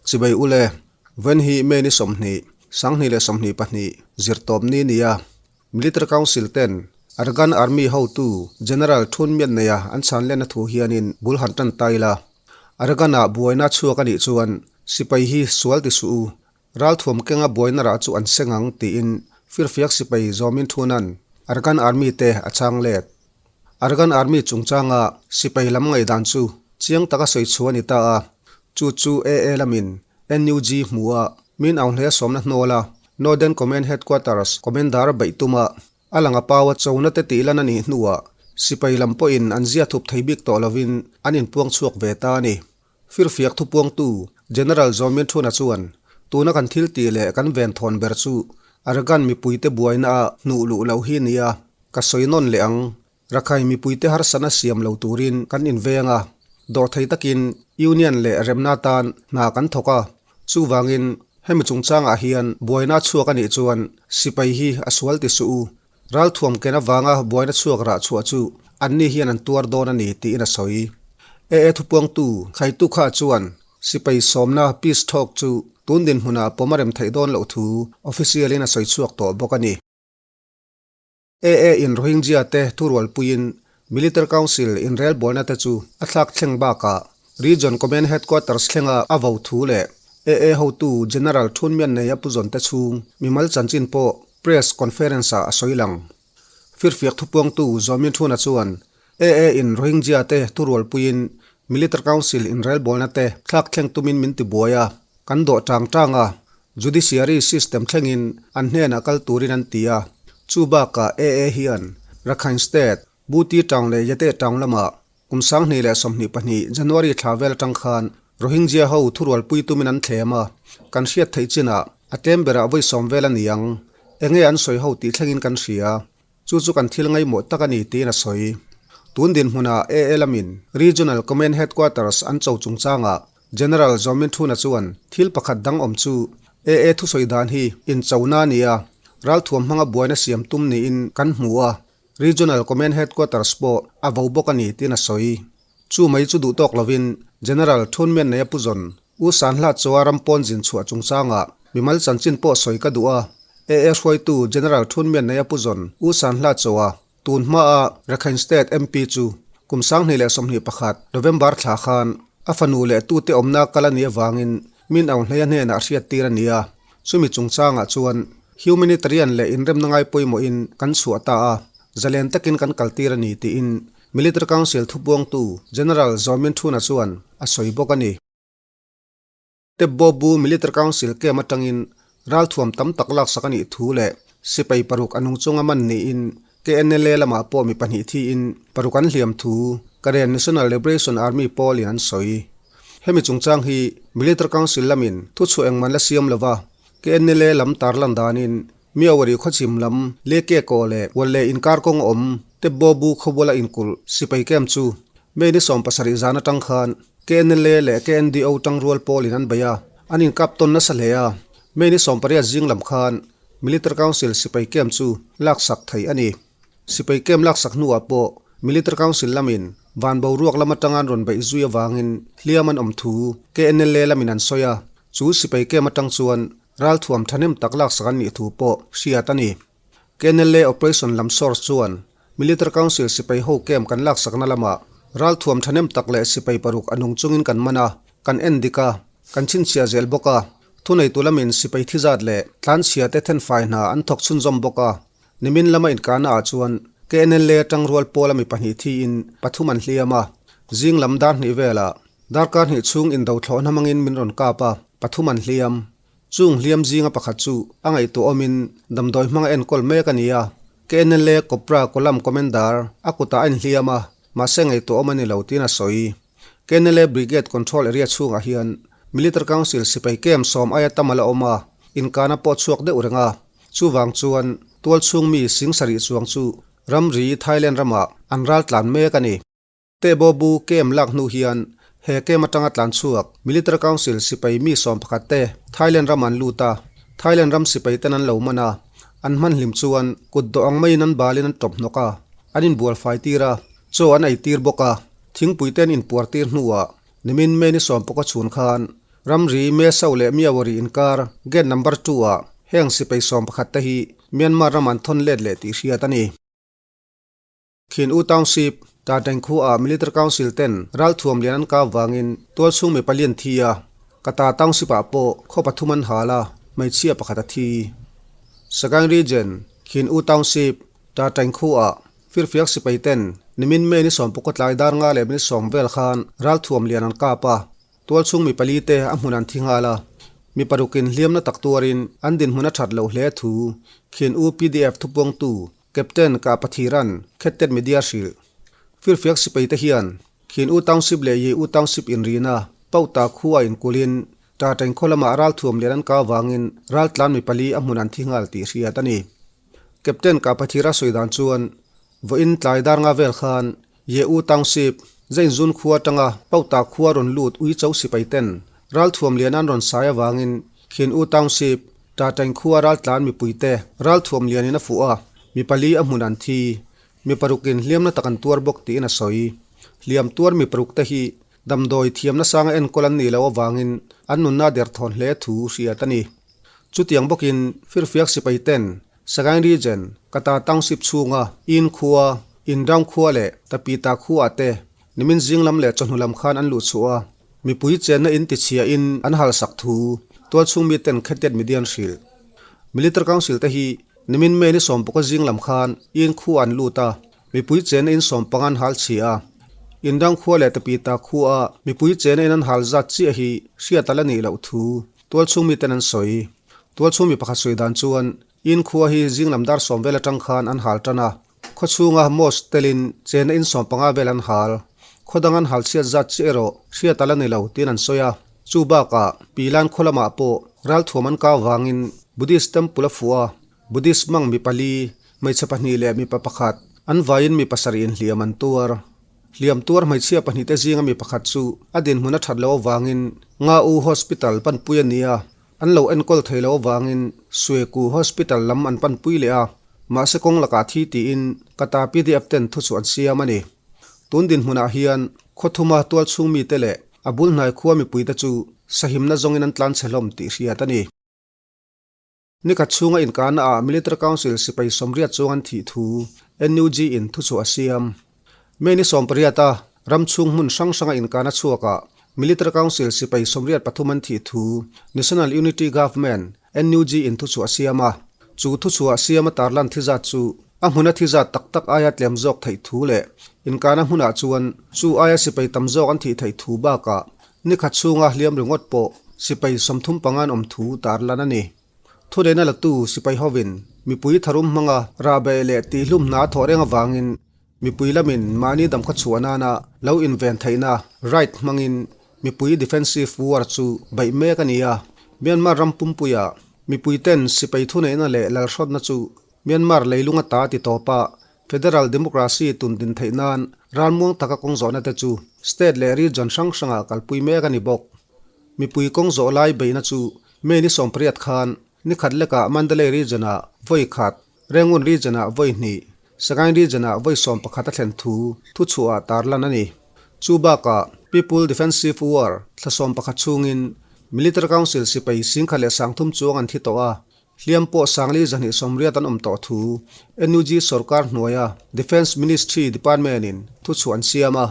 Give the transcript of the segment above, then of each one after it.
Chibai ule, Ven hi May ni 20, 2022, zirtawpni nia Military Council ten Arakan Army hotu General Thun Myat neia an chhan lenna thu hianin bul han tan ta ila. Arakan-ah buaina chhuak a nih chuan sipai hi sual ti suh u, ralthuam kenga buaina rah chu an seng ang tiin firfiak sipai zawmin thunan Arakan Army te a chhang let. Arakan Army chungchanga sipai lam ngaihdan chu chiang taka sawi chhuah a ni ta a, chu chu AA lamin NUG hmuh a min au hle sawmna hnawl a, Northern Command Headquarters Commander beih tuma a lang a pau a chona te tih lan a nih hnuah sipai lam pawhin an zia thup thei bik tawh lovin an inpuang chhuak ve ta a ni. Firfiak thupuangtu General Zawmin Thuna chuan tuna kan thil tih leh kan venthawn ber chu Arakan mipuite buaina a hnuh luh loh hi nia ka sawi nawn leh ang. Rakhine mipuite harsatna siam lo turin kan inveng a, dawhthei takin Union leh remna tan hna kan thawk a, chuvangin hemi chungchangah hian buaina chhuak a nih chuan sipai hi a sual ti suh u, ralthuam ken avanga buaina chhuak rah chhuah chu anni hian an tuar dawn a ni tiin a sawi. AA thupuangtu Khaitu kha chuan sipai sawmna peace talk chu tun dinhmunah pawm a rem theih dawn loh thu official in a sawi chhuak tawh bawk a ni. AA in Rohingya te thurualpuiin Military Council inrelbawlna te chu a thlak thleng bakah Region Command Headquarters thlenga a vo thu leh AA hotu General Thun Myat Nei a puzawn te chhung mimal chanchin pawh Press Conference ah a sawi lang. Firfiak thupuangtu Zawmin Thuna chuan AA in Rohingya te thurualpuiin Military Council inrelbawlna te thlak thleng tumin min tibuai a, Kan dawh tang tang a, Judiciary system thlengin an hnenah kal turin an ti a, chu bakah AA hian Rakhine State, Buti Town leh Yate Town lamah kum 2022 January thla vel atang khan Rohingya ho thurualpui tumin an thlem a, kan hriat theih chinah a tlem berah vawi sawm vel a ni ang, enge an sawi ho tih thlengin kan hria. Chu chu kan thil ngaihmawh tak a ni tiin a sawi. Tun dinhmunah AA lamin Regional Command Headquarters an cho chungchangah General Zawmin Thuna chuan thil pakhat dang awm chu AA thusawi dan hi inchona a ni a, ralthuam hmanga buaina siam tum niin kan hmu a, Regional Command Headquarters pawh a vo bawk a ni tiin a sawi. Chu mai chu duh tawk lovin General Thun Mian Neia Pu Zawn, U San Hla Chawa ram pawn zin chhuah chungchangah mimal chanchin pawh sawi ka duh a, AA hruaitu General Thun Mian Neia Pu Zawn, U San Hla Chawa, tun hmaa Rakhine State MP chu kum 2021 November thla khan a fanu leh tute awmna kal a nih avangin min au hleia hnenah hriat tir a ni a, chumi chungchangah chuan humanitarian leh inremna ngai pawimawhin kan chhuah ta a, zalen takin kan kaltir a ni tiin Military Council thupuangtu General Zaw Min Thuna chuan a sawi bawk a ni. Tebbobu Military Council camp atangin ralthuam tam tak laksak a nih thu leh sipai paruk a nung chunga man niin KNLA lamah pawh mi pahnih thiin paruk an hliam thu Karen National Liberation Army pawlin an sawi. Hemi chungchang hi Military Council lamin thuchhuah engman la siam lova KNLA lam tarlan danin Miawari khawchhim lam Leke kaw leh Hual leh inkar kawng awm Tebbobu khawbula inkulh sipai camp chu May ni 70 zan atang khan KNLA leh KNDO tangrual pawlin an bei a, an inkap tawn nasa hle a. May ni 18 zing lam khan Military Council sipai camp chu laksak theih a ni. Sipai camp laksak hnuah pawh Military Council lamin van boruak lam atanga an rawn beih zui avangin hliam an awm thu KNLA lamin an sawi a, chu sipai camp atang chuan Ralthuam thahnem tak laksak an nih thu pawh hriat a ni. KNLA Operation lam source chuan Military Council sipai ho camp kan laksakna lamah ralthuam thahnem tak leh sipai paruk a nung chungin kan man a, kan en dik a, kan chhinchhiah zel bawk a. Thuneitu lamin sipai thizat leh tlanchhia te thenfai hna an thawk chhunzawm bawk a. Nimin lama inkahna ah chuan KNLA tangrual pawla mi pahnih thiin pathum an hliam a, zing lam dar hnih velah Darkar hnih chhung indo thlawhna hmangin min rawn kap a, pathum an hliam. Chung hliam zinga pakhat chu a ngaihtuah awmin damdawi hmanga enkawl mek a ni a. KNLA Cobra Column Commander a kutah a inhliam a, mahse ngaihtuah awm a ni lo tiin a sawi. KNLA Brigade Control Area chhungah hian Military Council sipai camp sawm aia tam a la awm a, inkana pawh chhuak deuh reng a. Chuvang chuan tualchhung mi sing sarih chuang chu ramri Thailand ramah an raltlan mek a ni. Tebobu camp lak hnu hian he camp atanga tlan chhuak Military Council sipai mi 11 te Thailand ram an lut a, Thailand ram sipai ten an lo man a, an hman hlim chuan kut dawh ang maiin an balin an tawp hnawk a, an inbual fai tir a, chaw an ei tir bawk a, thingpui te an inpuar tir hnuah nimin May ni 10 chhun khan. Ramri Mesau leh Myawaddy inkar Gate Number Two-ah heng sipai 11 te hi Myanmar ram an thawn let leh tih hriat a ni. Khin U Township, Tateng khuaah Military Council ten ralthuam lian an kap vangin tualchhung mi pali an thi a, Kata Township-ah pawh khaw pathum an hal a, hmeichhia pakhat a thi. Sagaing Region, Khin U Township, Tateng khuaah firfiak sipai ten nimin May ni sawmpakua tlai dar nga leh minute sawm vel khan ralthuam lian an kap a, Tualchhung mi pali te a hmun an thi nghal a, mi parukin hliamna tak tuarin an dinhmun a that loh hle thu Khin U PDF thupuangtu Captain Ka Pathiran Khettet Media hrilh. Firfiak sipai te hian Khin U Township leh Ye U Township inrina Pauta khua inkulhin Tateng khaw lamah ralthuam lian an kau vangin raltlan mi pali a hmun an thi nghal tih hriat a ni. Captain Ka Pathira sawi dan chuan vawiin tlai dar nga vel khan Ye U Township, Zainzun khua atanga Pauta khua rawn lut Uicho sipai ten ralthuam lian an rawn sai avangin Khin U Township, Tateng khua raltlan mipuite ralthuam lianin a fuh a, mi pali a hmun an thi. Mi parukin hliamna tak an tuar bawk tiin a sawi. Hliam tuar mi paruk te hi damdawi thiamna sanga enkawl an nih loh avangin an nunna derthawn hle thu hriat a ni. Chutiang bawkin firfiak sipai ten Sagaing Region, Kata Township chhunga Inn khua, Indown khua leh Tapita khuaah te nimin zing lam leh chawhnu lam khan an luh chhuah a, mipui chenna in tichhiahin an halsak thu tualchhung miten Khetet Media an hrilh. Military Council te hi nimin May ni sawmpawka zing lam khan Inn khua an lut a, mipui chenna in sawmpanga an hal chhia a. Indown khua leh Tapita khuaa mipui chenna in an hal zat chiah hi hriat a la nih loh thu Tualchhung miten an sawi. Tualchhung mi pakhat sawi dan chuan, In khua hi zing lam dar sawm vel atang khan an hal tan a. Khaw chhunga mosque telin chenna in 15 vel an hal. Khaw dang an hal chhiat zat chiah erawh hriat a la ni lo tiin an sawi a. Chu bakah Pilan khaw lamah pawh ralthuam an kau vangin Buddhist temple a fuh a, Buddhist mang mi pali, hmeichhe pahnih leh mipa pakhat, an vaiin mi pasarih inhliam an tuar. Hliam tuar hmeichhia pahnihte zinga mi pakhat chu a dinhmun a that loh avangin Nga U Hospital panpui a ni a, an lo enkawl thei loh avangin Sueku Hospital lam an panpui leh a, mahse kawng lakah thi tiin Kata PDF ten thu chu an siam a ni. Tun dinhmunah hian khawthuma tualchhung mite leh a bul hnai khua mipuite chu sahimna zawngin an tlanchhe hlawm tih hriat a ni. Nikhat chhunga inkahna ah Military Council sipai 80 chuang an thih thu NUG in thuchhuah a siam. May ni 18 a ram chhung hmun hrang hranga inkahna chhuakah Military Council sipai 83 an thih thu National Unity Government, NUG, in thuchhuah a siam a. Chu thuchhuah siam a tarlan thi zat chu a hmuna thi zat tak tak aia tlem zawk theih thu leh inkahna hmunah chuan chu aia sipai tam zawk an thih theih thu bakah Nikhat chhunga hliam ringawt pawh sipai 35 an awm thu tarlan a ni. Thuneihna latu sipai hovin mipui tharum hmanga rahbeh leh tihhlum hna thawh reng avangin mipui lamin mahni damkhaw chhuah nana lo inven theihna right hmangin mipui defensive war chu beih mek a ni a. Myanmar ram pumpuia mipuiten sipai thuneihna leh lalhrawtna chu Myanmar leilung ata ti tawpa Federal Democracy tun din theih nan ralmuang taka kawng zawhna te chu state leh region hrang hrangah kalpui mek a ni bawk. Mipui kawng zawh lai beihna chu May ni 18 khan nikhat lekah Mandalay region-ah vawi khat, Rangoon region-ah vawi hnih, Sagaing region-ah vawi 11 a thlen thu thuchhuahah tarlan a ni. Chu bakah People Defensive War thla 11 chhungin Military Council sipai 10,030 chuang an thi tawh a, Hliam pawh 4280 an awm tawh thu NUG sorkar hnuaia Defence Ministry Department-in thuchhuah an siam a.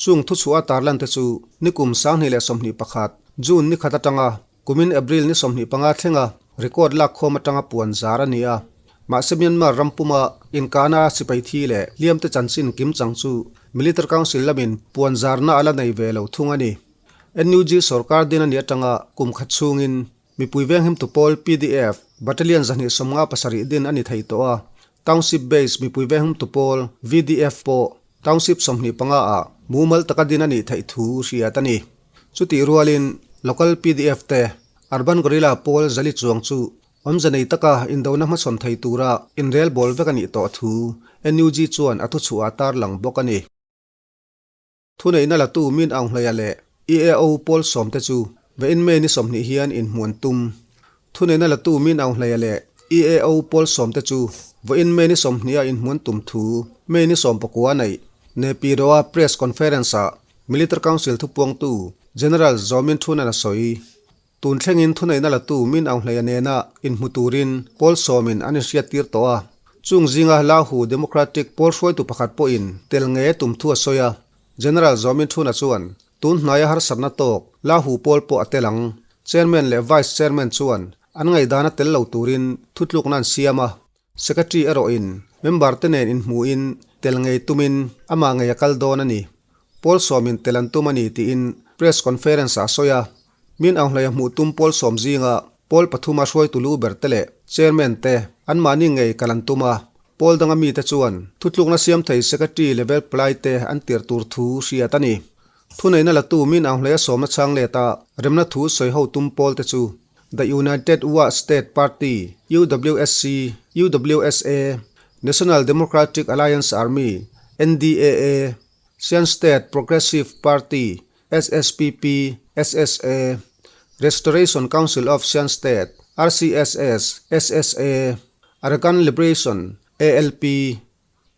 Chung thuchhuah a tarlan te chu nikum 2021 June ni khat atanga kumin April ni 25 thlenga record lakkhawm atanga puan zar a ni a. Mahse Myanmar ram puma inkahna sipai thi leh hliam te chanchin kim chang chu Military Council lamin puan zarna a la nei ve lo thung a ni. NUG sorkar din a nih atanga kum khat chhungin Mipui venghimtu pawl pdf Battalion 257 din a ni thei tawh a, Township Base mipui venghimtu pawl VDF pawh Township 25 ah mumal taka din a nih theih thu hriat a ni. Chutih rualin Local pdf te Urban Guerrilla pawl zali chuang chu awmze nei taka indona hmachhawn thei tura inrel bawl vek a nih tawh thu NUG chuan a thuchhuah a tarlang bawk a ni. Thuneihna latu Min Aung Hlaia leh EAO pawl sawmte chu vawiin May ni 20 hian inhmuh an tum. Thuneihna latu Min Aung Hlaia leh EAO pawl sawmte chu vawiin May ni 20 a inhmuh an tum thu May ni 19 neih Naypyidaw-a press conference-ah Military Council thupuangtu General Zaw Min Thunan a sawi. Tun thlengin thuneihna latu Min Aung Hleia nena inhmu turin pawl sawmin an inhriattir tawh a. Chung zinga Lahu Democratic pawl hruaitu pakhat pawhin tel ngei a tum thu a sawi a. General Zaw Min Thuna chuan tun hnaia harsatna tawk Lahu pawl pawh a tel ang. Chairman leh Vice Chairman chuan an ngaihdana tel lo turin thutlukna an siam a. Secretary erawhin member te nen inhmuhin tel ngei tumin amah ngei a kal dawn a ni. Pawl sawmin tel an tum a ni tiin press conference ah a sawi a. Min Aunghlei a hmuh tum pawl sawm zinga pawl pathuma hruaitu lu ber te leh chairman te anmahni ngei kal an tum a. Pawl danga mite chuan thutlukna siam thei secretary level palai te an tirh tur thu hriat a ni. Thuneihna latu Min Aunghlei a sawmna chhang leta remna thu sawi ho tum pawl te chu The United Wa State Party, UWSC, UWSA, National Democratic Alliance Army, NDAA, Shan State Progressive Party, SSPP, SSA, Restoration Council of Shan State, RCSS, SSA, Arakan Liberation, ALP,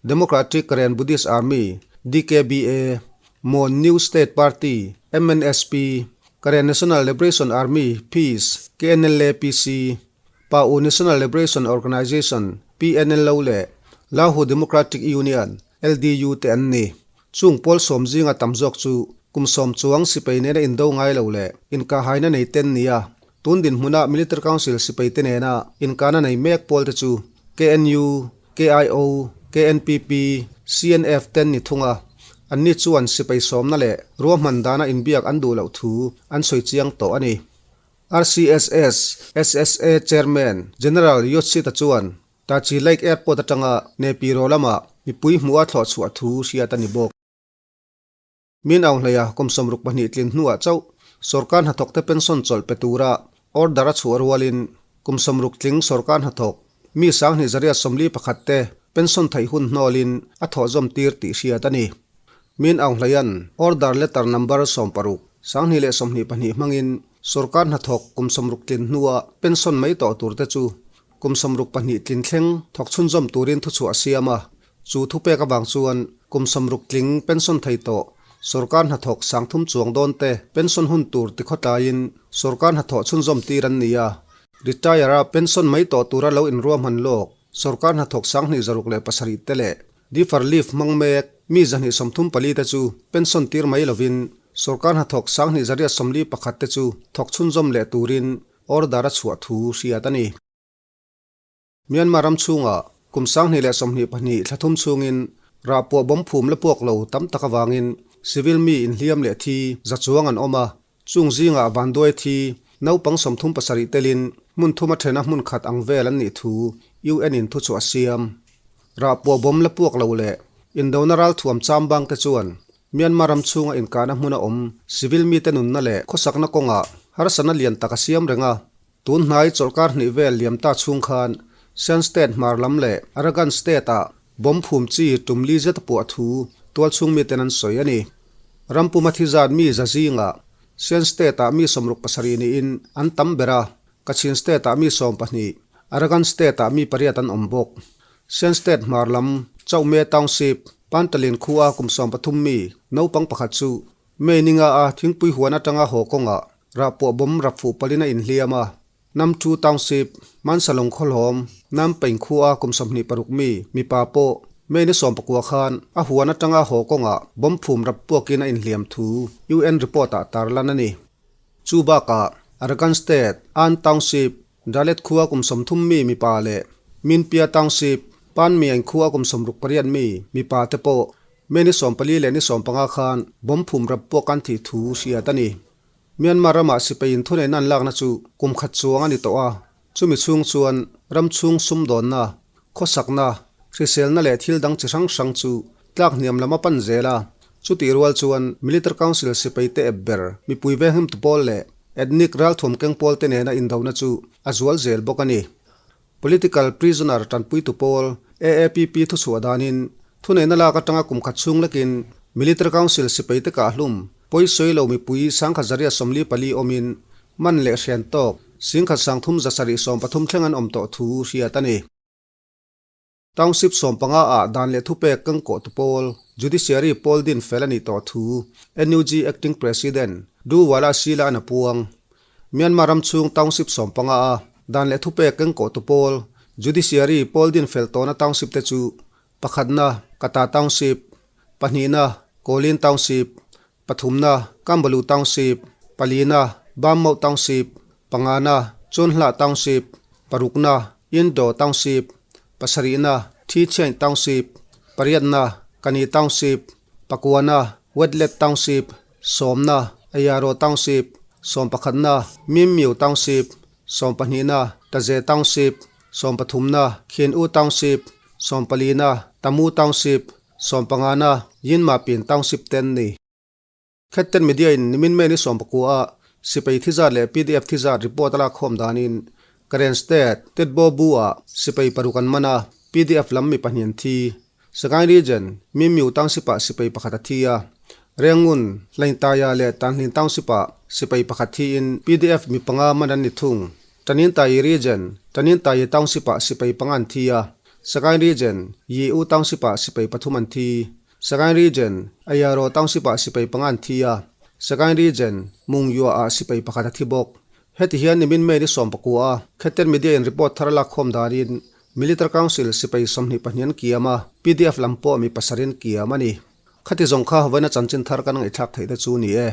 Democratic Karen Buddhist Army, DKBA, Mon New State Party, MNSP, Karen National Liberation Army, Peace, KNLAPC, Pa-U National Liberation Organization, PNLO, leh Lahu Democratic Union, LDU, te an ni. Chung pawl sawm zinga tam zawk chu kum sawm chuang sipai nena indo ngai lo leh inkahhaina nei ten nia tun dinhmuna Military Council sipai te nena inkahna nei mek pawl te chu KNU, KIO, KNPP, CNF ten ni thung a, anni chuan sipai sawmna leh ruahman dana inbiak an duh loh thu an sawi chiang tawh a ni. RCSS, SSA Chairman General Yoshita chuan Tachileik Airport atanga Nepiro lama mipui hmuh a thlawh chhuah thu hriat a ni bawk. Min Aung Hleia kum 62 tlin hnuah chauh sorkar hnathawkte pension chawlh pe tura order a chhuah rualin kum 60 tling sorkar hnathawk mi 2841 te pension theih hun hnawlin a thawh zawm tir tih hriat a ni. Min Aung Hleia'n order letter number 60, 2022 hmangin sorkar hnathawk kum 60 tlin hnua pension mai tawh turte chu kum 62 tlin thleng thawk chhunzawm turin thuchhuah a siam a. Chu thupek avang chuan kum 60 tling pension thei tawh sorkar hnathawk 3000 chuang dawn te pension hun tur tikhawtlaiin sorkar hnathawh chhunzawm tir an ni a. Retire a pension mai tawh tura lo inruahman lawk sorkar hnathawk 2607 te leh defer leave hmang mek mi 234 te chu pension tir mai lovin sorkar hnathawk 2841 te chu thawk chhunzawm leh turin order a chhuah thu hriat a ni. Myanmar ram chhungah kum 2022 thla thum chhungin rah puah bawm phum la puak lo tam tak avangin civil mi inhliam leh thi za chuang an awm a, chung zingah vanduai thi naupang 37 telin hmun thuma thena hmun khat ang vel an nih thu UN in thuchhuah a siam. Rah puah bawm la puak lo leh indona ralthuam chambang te chuan Myanmar ram chhunga inkahna hmuna awm civil mite nunna leh khawsakna kawngah harsatna lian tak a siam reng a. Tun hnai chawlhkar hnih vel liam ta chhung khan Shan State hmar lam leh Arakan State-ah bomb phum chi tum li zet a puah thu tualchhung miten an sawi a ni. Rampuma thi zat mi za zingah Shan State-ah mi 67 niin an tam ber a, Kachin State-ah mi 12, Arakan State-ah mi pariat an awm bawk. Shan State hmar lam Chauhme Township, Pantalin khua kum 13 mi naupang pakhat chu May ninga a thingpui huan atanga haw kawngah rah pawh bawm rap fuh palin a inhliam a. Namthu Township, Mansalong khawhlawm, Nampeng khua kum 26 mi mipa pawh May ni 19 khan a huan atanga haw kawngah bawm phum rap puakin a inhliam thu UN report-ah tarlan a ni. Chu bakah Arakan State, Ann Township, Dalet khua kum 30 mi mipa leh Minpia Township, Panmiang khua kum 68 mi mipa te pawh May ni 14 leh ni 15 khan bomb phum rap puak an thih thu hriat a ni. Myanmar ramah sipai inthuneihna an lakna chu kum khat chuang a ni tawh a, chumi chhung chuan ram chhung sumdawnna, khawsakna, hriselna leh thil dang chi hrang hrang chu tlak hniam lam a pan zel a. Chutih rual chuan Military Council sipai te ep ber mipui venghimtu pawl leh ethnic ralthuam keng pawl te nena indona chu a zual zel bawk a ni. Political prisoner tanpuitu pawl AAPP thuchhuah danin thuneihna lak atanga kum khat chhung lekin Military Council sipai te kah hlum pawi sawi lo mipui 1144 awmin man leh hrian tawk 1373 thleng an awm tawh thu hriat a ni. Township 15 ah dan leh thupek kangkawh tu pawl Judiciary pawl din fel a nih tawh thu NUG Acting President Du Wala Sila an a puang. Myanmar ram chhung township sawmpanga a dan leh thupek kengkawhtu pawl, Judiciary, pawl din fel tawhna township te chu pakhatna Kata Township, pahnihna Kawlin Township, pathumna Kambalu Township, palina Bammoh Township, pangana Chunhlah Township, parukna Indo Township, pasarihna Thichhiain Township, pariatna Kani Township, pakuana Wetlet Township, sawmna Ayaro Township, sawmpakhatna Mimmiu Township, sawmpahnihna Taze Township, sawmpathumna Khin U Township, sawmpalina Tamu Township, sawmpangana Yinmapin Township te an ni. Khetten Media in nimin May ni sawmpakua a sipai thi zat leh pdf thi zat report a lak khawm danin Karen State, Tetbo Bu ah sipai paruk an man a, pdf lam mi pahnih an thi. Sagaing Region, Mimyu Township ah sipai pakhat a thi a, Rengun, Hlaintaya leh Tanhlin Township ah sipai pakhat thiin pdf mi panga man an ni thung. Tanintayi Region, Tanintayi Township ah sipai panga an thi a, Sagaing Region, Yi U Township ah sipai pathum an thi. Sagaing Region, Ayaro Township ah sipai panga an thi a, Sagaing Region, Mungyua ah sipai pakhat a thi bawk. Heti hian nimin May ni sawmpakua a Khetten Media in report thar a lak khawm danin Military Council sipai 22 an kiam a, pdf lam pawh mi pasarih an kiam a ni. Khati zawng kha vawiina chanchin thar kan ngaihthlak theih te chu ni e.